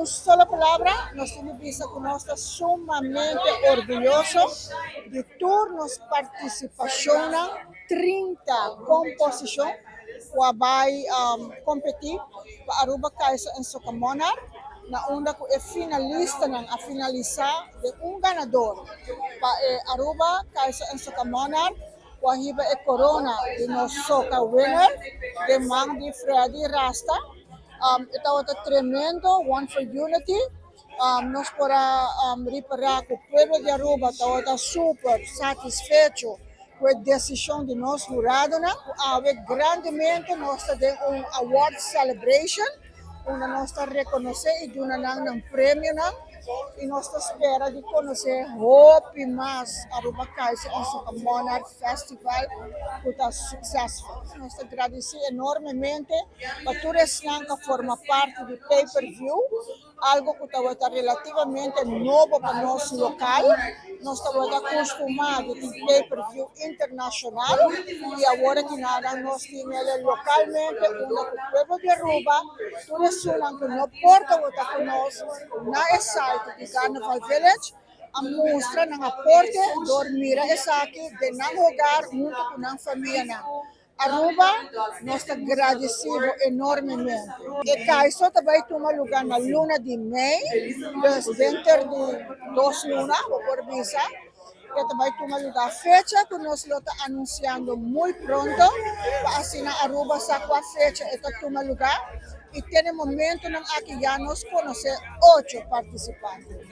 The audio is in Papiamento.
Un solo palabra, nos tin di bisa ku nos ta sumamente orguyoso di tur nos partisipashonnan, 30 komposishon ku a bai kompetí pa Aruba Caiso en Soca Monarch, na unda ku e finalistanan a finalisá den un ganador pa e Aruba Caiso en Soca Monarch ku a hiba e korona di nos Soca Winner den man di Freddy Rasta. E tabata tremendo, One for Unity. Nos por a ripará ku pueblo di Aruba tabata super satisfecho ku e desishon di nos huradonan. Awe grandemente nos ta den un award celebration, unda nos ta rekonosé i duna nan nan premionan i nos ta spera di konosé hopi mas Aruba Caiso en Soca Monarch Festival ku ta successful. Nos ta gradisí enormemente pa tur esnan ku a forma parti di pay per view, algo ku tabata relativamente nobo pa nos lokal. Nos tabata kustumá di tin pay per view internashonal i awor aki nada nos tin el lokalmente, unda ku pueblo di Aruba, tur esunnan ku no por tabata ku nos na e site di Carnival Village, a mustra nan aporte dor mira esaki den nan hogar hunto ku nan famianan. Aruba, nos ta gradisí bo enormemente. E Caiso ta bai tuma lugá na luna di mei, dus denter di 2 luna, bo por bisa, e ta bai tuma lugá. Fecha ku nos lo ta anunsiando muy pronto, pa asina Aruba sa kua fecha e ta tuma lugá. I te na e momentonan aki ya nos konosé ocho partisipante.